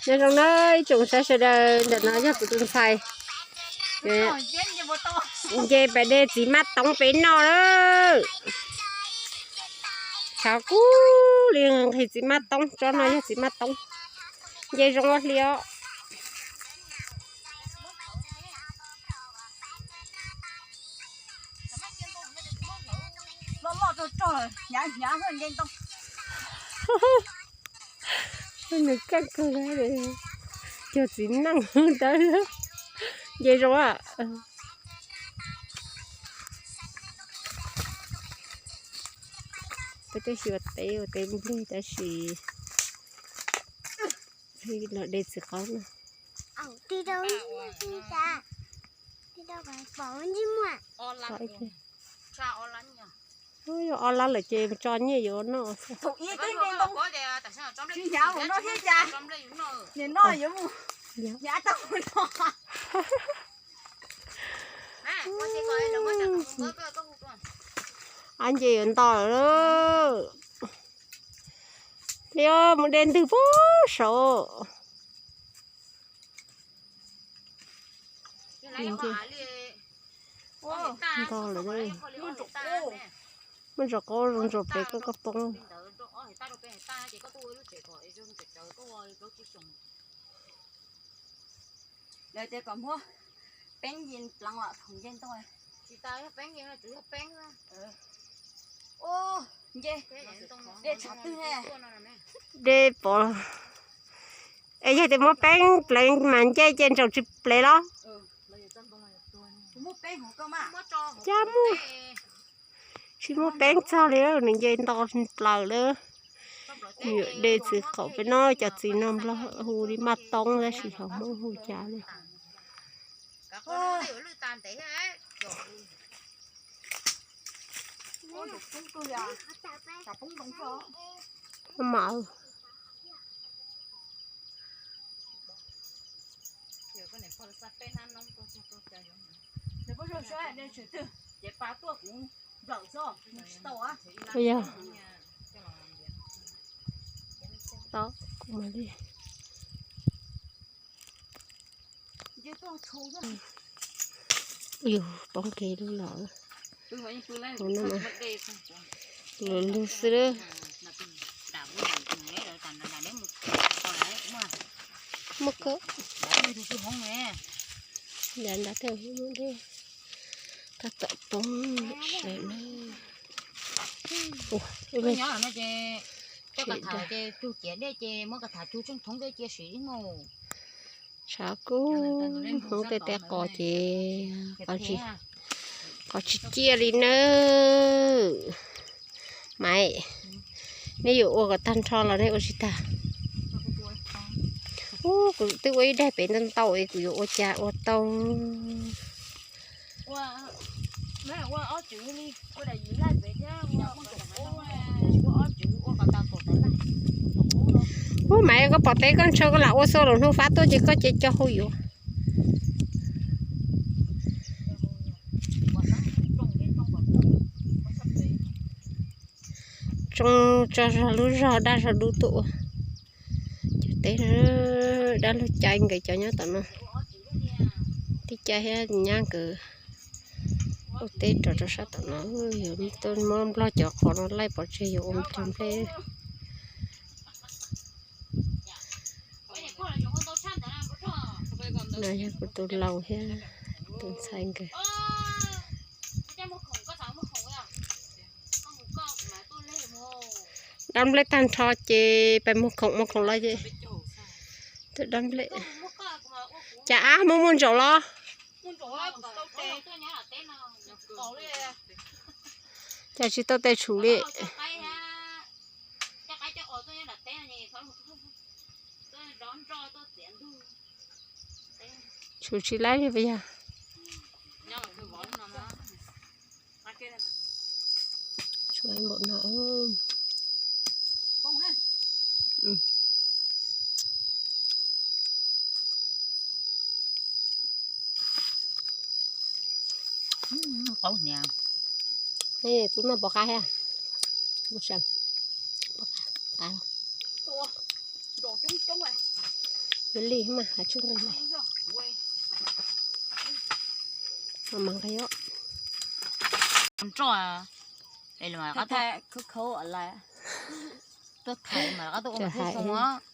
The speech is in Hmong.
Nyob zoo na ib tsoom saib sawv daws, ntawm no yog kuv tus ntxhais nce pem de txiv mab toov pem noj lawm. Tshav kub li nqhis txiv mab toov, tsob no yog txiv mab toov. Nce zoo ua hli os. Nws kaj kawg, cog txiv neej ntawd. Nce zoo a. Peb twb xyuas teb ua teb nplig tab sis los de txiv qaub no. Yog ob lab lawm ces tso nyiaj yuav noj xwb. Ab nce yuav nto lawm. Li mus de ntwg pub saud. Nto lawm. Muab ntsaum qaub zoo ntsaum pem koj koj poob. Lawv tias kom muab peeb nce pleev los thaum nce ntau. Tsis tas yog peeb nce, tsuas yog peeb. Nce, de tshav twg ne? De pov. Es yog tias muab peeb pleev mas nce ces ntsaum tsis plev los? Cas muaj, tsis muaj peeb txog li, nws nce nto plaws lawm. Nws yuav de txiv qaub pem no, cov txiv no nplog hu li maj toob tab sis ho Hmoob hu cas li. Mam Yog. Tau, kuv mam li. Yus poob kev lub los. Lus lus xwb. Muaj kawg. Nrad nrad thiaj muaj dej. Tab tom poob sawv na. Ua, ua, tshav kub, Hmoob tej teb qos ces qos tsis ciaj li nawb. Maiv, neb yuav ua kom tag nrho los neb ua tsis tag? Ub, kuv twb ua ib daig pem ntau ntau es kuv yuav ua cas ua tau. Ub, Maiv, koj pom teb koj ntshaw koj lam ua xwb, lwm hnub fab tuaj ces koj cia li coj hu yuav. Tsoo tso zog lub zog daj zog dub tuaj ua. Cov teb dab laug Cai nkawd cov nyob tom no. Tij Cai thiab nyab nkawd ua teb rau rau sab tom no. Yog tuaj muab Nplog cov qhov no laij pov tseg yuav ua cog nplej. No yog kuv tus laus thiab tus ntxhais nkawd. Dab nplej tag nrho ces pais muag khoom, muag khoom los ces twb dab nplej. Cas ab muaj muaj ntsaum los? Cas tsis tau tes tshum li? Tshum tsis laib li puas yog? Tshum npaum no. Qaub hniav. Tus no pom qab thiab. Pom qab. Ua, nrov coob coob. Li mas hav tsuj nqi lawm. Mas nqi os. Roj, es lawv qab tuaj, tuaj thaiv mas lawv qab tuaj ua mas thiaj zoo os.